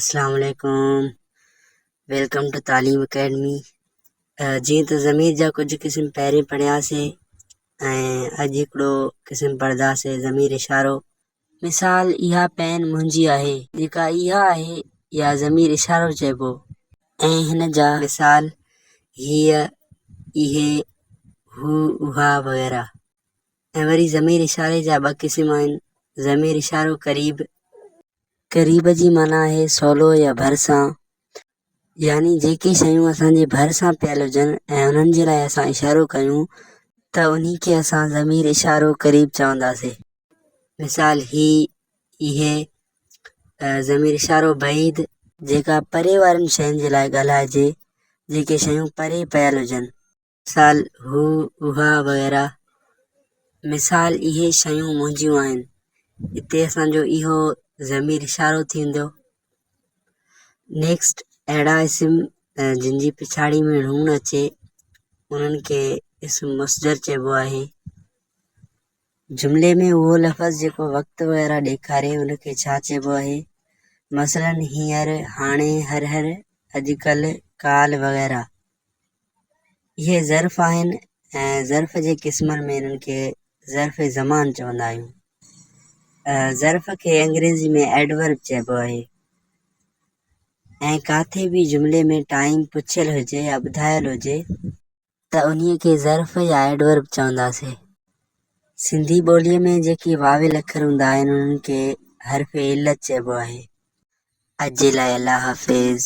اسلام عليڪم welcome two تعليم اڪيڊمي جيئن ته ضمير جا ڪجهه قسم پهرين پڙهياسين ۽ اڄ هڪڙو قسم پڙهنداسين ضمير اشارو مثال اها پين منهنجي آهي جيڪا اها آهي اها ضمير اشارو چئبو ۽ هن جا مثال هيء اهي هو اها وغيره ۽ وري ضمير اشاري جا ٻه قسم آهن ضمير اشارو قريب قريب جي معنيٰ آهي سولو يا ڀرسان، يعني جيڪي شيون اسان جي ڀرسان پيل هجن ۽ انهن جي لاء اسان اشارو ڪيون ته انهي کي اسان ضمير اشارو قريب چونداسين. مثال، هي، اهي، ضمير اشارو بعيد، جيڪا پري وارين شين جي لاء ڳالهائجي، جيڪي شيون پري پيل هجن. مثال، هو، اها وغيره. مثال، اهي شيون منهنجيون آهن. هتي اسان جو اهو ضمير اشارو ٿيندو. Next، اهڙا اسم جن جي پڇاڙي ۾ ڻ اچي انهن کي اسم مصدر چئبو آهي. جملي ۾ اهو لفظ جيڪو وقت وغيره ڏيکاري ان کي ڇا چئبو آهي؟ مثلاً هينئر، هاڻي، هر هر، اڄڪلهه، ڪالهه وغيره. اهي ظرف آهن ۽ ظرف جي قسمن ۾ انهن کي ظرف زمان چوندا آهيون. ظرف کي انگريزي ۾ Adverb چئبو آهي ۽ ڪاٿي به جملي ۾ ٽائيم پڇيل هجي يا ٻڌايل هجي ته انهي کي ظرف يا Adverb چونداسين. سنڌي ٻوليء ۾ جيڪي واول اکر هوندا آهن انهن کي حرف علت چئبو آهي. اڄ جي لاء الله حافظ.